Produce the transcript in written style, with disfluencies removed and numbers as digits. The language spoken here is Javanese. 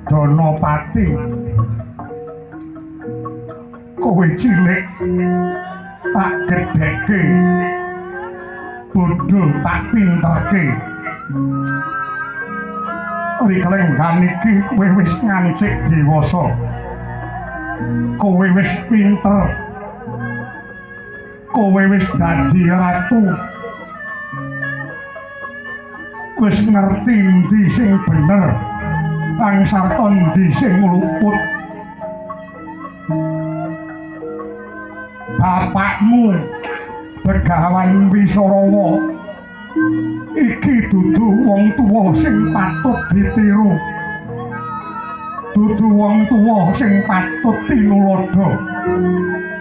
Donopati, kowe cilik tak gedheke, bodho tak pinterke. Rikelenggan iki kowe wis ngancik dewasa, kowe wis pinter, kowe wis dadi ratu, wis ngerti endi sing bener lan sarta endi sing luput. Bapakmu Begawan Wisarawa iki dudu wong tuwa sing patut ditiru, dudu wong tuwa sing patut tinuladha.